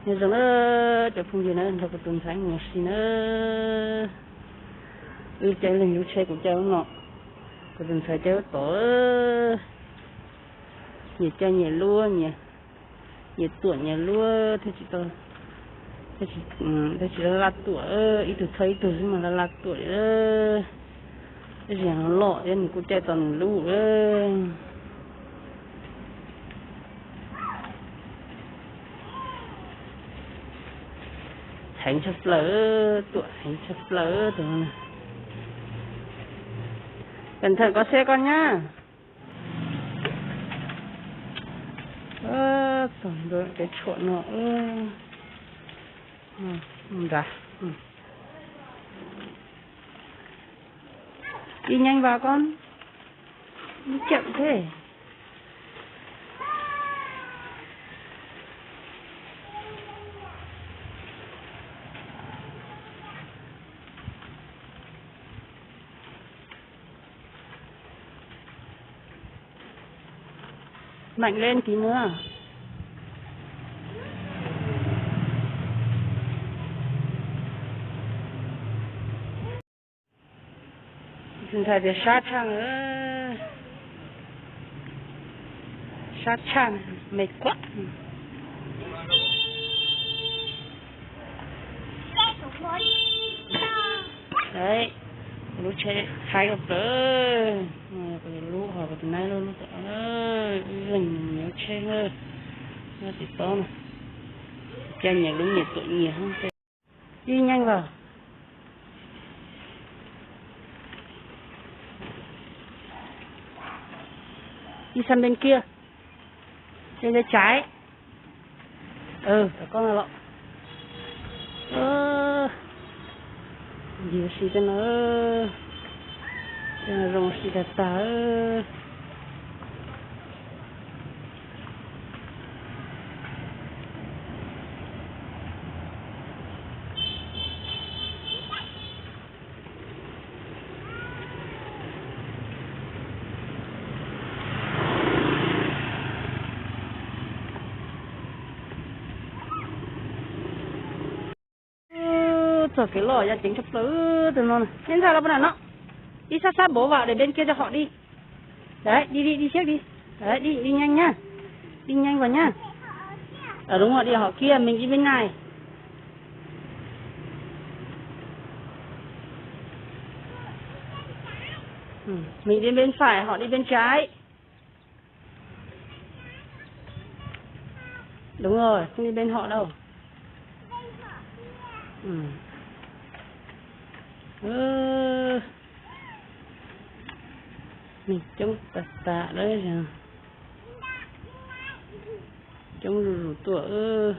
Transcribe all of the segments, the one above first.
Nyob zoo na cov phooj ywg na, nrog kuv tus ntxhais mus ua si na. Wb caij leej lub tsheb, kuv caij lub no, kuv tus ntxhais caij lub tod. Nyias caij nyias lub, nyias tuam nyias lub, thiaj tsis, thiaj tsis laj laj tuam, ib tug thawj ib tug xwb mas laj laj tuam. Ib zig loj thiab nws kuj caij tau nws lub. Heev tshaj plaws, tuam heev tshaj plaws tus no. Cov ntawd koj seb koj nyab. Txog ntua kev tshuam no nrad. Đi nhanh vào con. Đi chậm thế. Mạnh lên tí nữa. Tus ntxhais tias sab tshaj, sab tshaj, mệt quá. Đấy, lub tsheb haib kawg plaws. Kuv lub hos kuv tus naib lub, lub tom, wb leeg nyias lub tsheb, nyob tim tob no, caij nyias lub nyias tuam nyias. Ib nyeej los, ib sab npeeb kiag, ib ntev tsaiv. Tom koj no los. Ncig ua si tej no, tej no zoo ua si tag tag. Txog kev loj yaj ceev tshaj plaws tus no. Neb ntxhais los puas nram no, ib sab sab bov vam daim npeeb kiag rau hom di. Đấy, đi đi đi trước đi. Đấy, đi đi nhanh nhá. Đi nhanh vào nhá. Ở đúng rồi, đi hõm kia, mình đi bên này. Ừ, mình đi bên phải, họ đi bên trái. Đúng rồi, không đi bên họ đâu. Ừ. Ub, neeg coob tas tas lawm, coob zuj zus tuaj.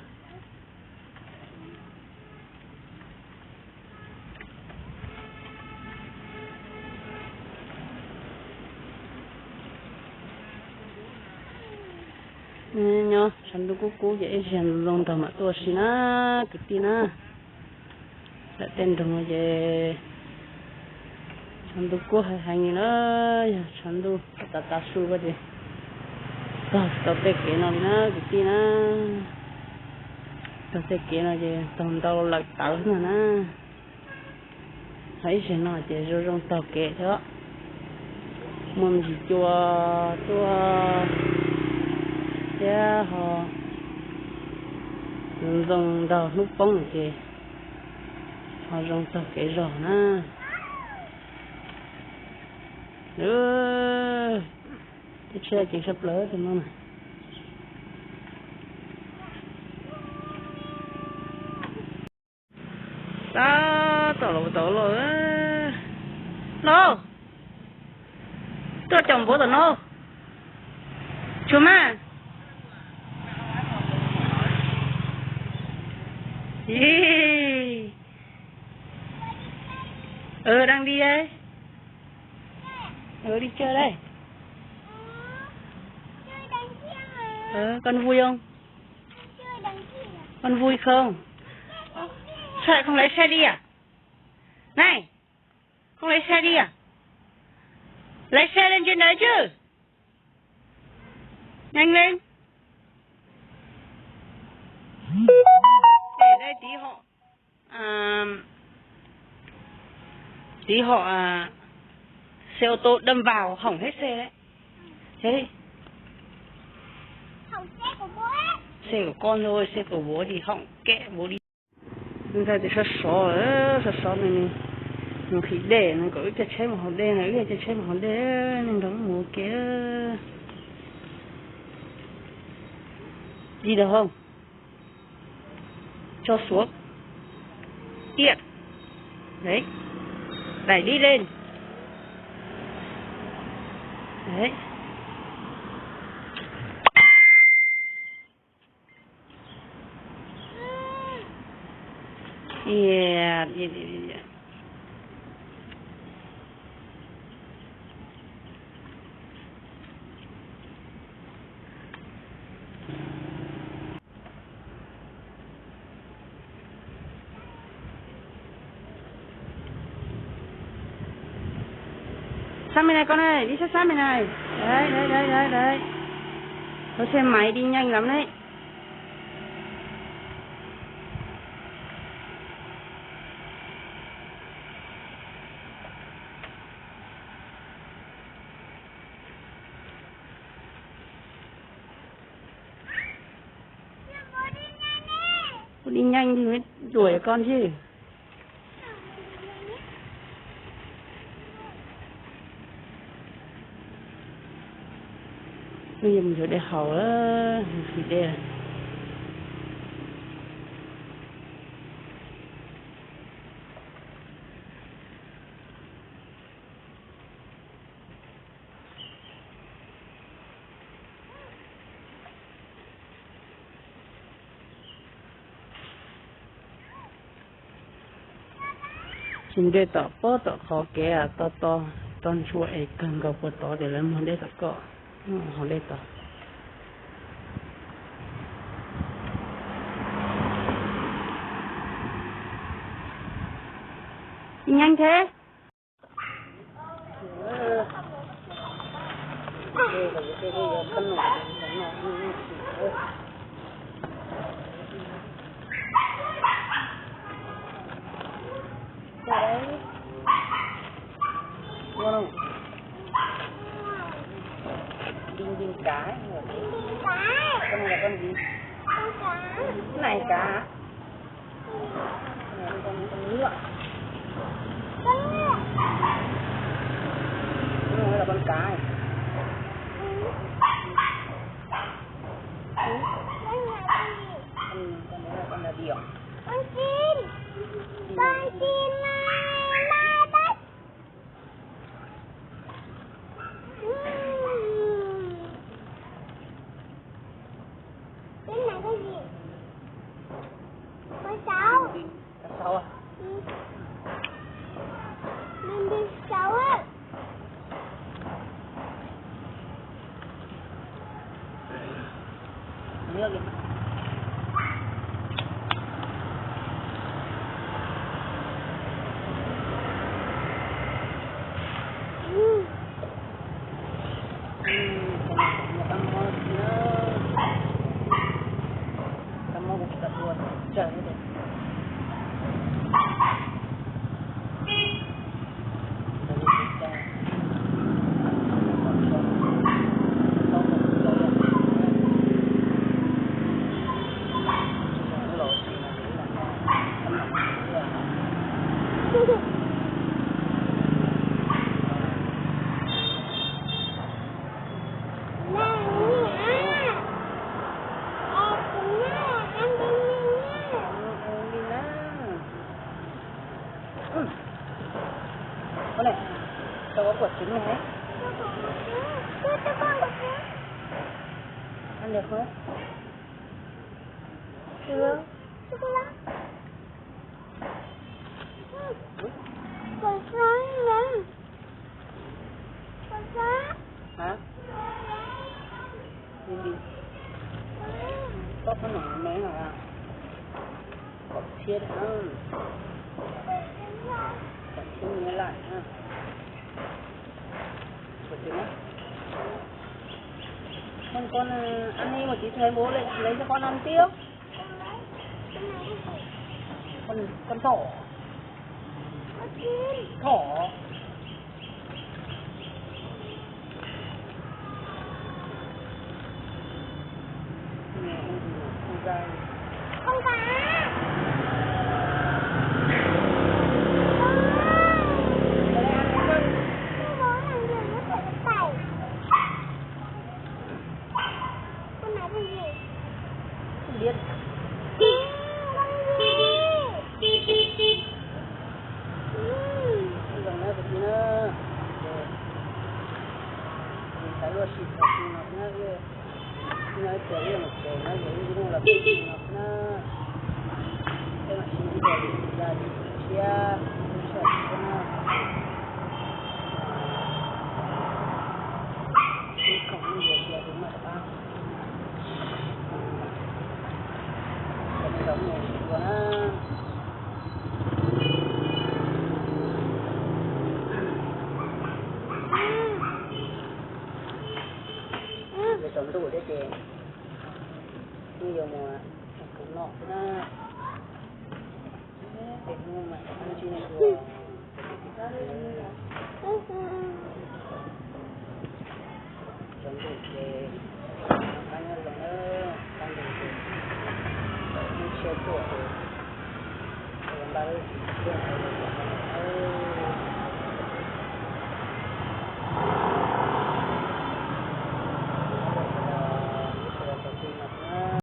Nyob tshav ntuj kub kub ces ib zaug zoo nraug mam tuaj ua si na kwv tij na. Lawm tej nroog no ces tshav ntuj kub heev heev li na, yog tshav ntuj tav tav su ko ces txog tsis tau tej kev no li na kwv tij na. Txog tej kev no ces txog ntau lawm tawv no na. Ho ib zaug no ces zoo zoo taug kev thiab, muaj me ntsis cua tuaj thiab ho zoo nraug hnub poob no ces ho zoo taug kev zog na. Teb chaws ceev tshaj plaws tus no na. Tab tom los tau los. Los, tuaj caum npua tom no. Tshuav mas. Ih, đang đi đây. Đi chơi đây. Con vui không? Con vui không? Sao lại không lái xe đi à? Này, không lái xe đi à? Lái xe lên trên đấy chứ. Nhanh lên. Tí họ à, xe ô tô đâm vào hỏng hết xe đấy. Thế đi. Xe của con thôi, xe của bố thì hỏng kệ bố đi. Ntxawg tias sov sov, sov sov nws, nws nqhis dej, nws kom wb caij tsheb mus haus dej, wb caij tsheb mus haus dej, nws nrog wb mus ua ke. Đi được không? Cho xuống. Tiện. Đấy. Đẩy đi lên. Đấy. Iya, iya, iya, iya. Sab me na koj na, ib sab sab me na. Đấy, đấy, đấy, đấy, đấy. Có xe máy đi nhanh lắm đấy. Ua đi nhanh thì mới đuổi con chứ. Hnub yog mus yuav dej haus, mus siv dej. Tsis nte tom pob tom qhov kev to to, to ntshua es kawg nkaus puag tod ces lawv muag dej tom koj, haus dej tod. Đi nhanh thế. Đinh đinh cá. Con này là con gì? Con cá. Con này cá. Con này con, con ngựa. Con ngựa. Con này là con cá này. Con, con đấy là con là gì ạ? Con chim. Con chim này, mai bác. Ừm. Cái này cái gì? Con sáo. Cá sấu à? Ừ. Mình đi sáo á. Nước đi. Ui, ui, ui, tau mov, tau mov, tau mov, tau mov. Con này, cho có quả trứng này. Ăn được không? Được. Hả? Gì, gì? Có cái này này hả? Cọng xiết hả? Cọng xiết nhớ lại hả? Cọng xiết nhá. Con, con, ờ, ăn đi một tí, thầy bố lại lấy cho con ăn tiếp. Con, con thỏ. Thov. Zoo na kwv tij na, ces nws xav luaj sim thaum twg no na, no ib txhia ib mus tsev no ces ib mus los twb no na, peb mam sib ntsib dua lwm zaus, lwm tshiab, lub sij hawm tshiab na. Ib khoom ib ntsis cia tus maj rov qab, cov neeg los mus ua na. Yuav tsaus ntuj thiab ces yeej yuav mus noj xwb na. Ces hnub mas hnub tsis ua, tsaus ntuj ces qab nyob zoo na, qab ntuj ces hnub tshiab tuaj ces npaj lub tsis tuaj.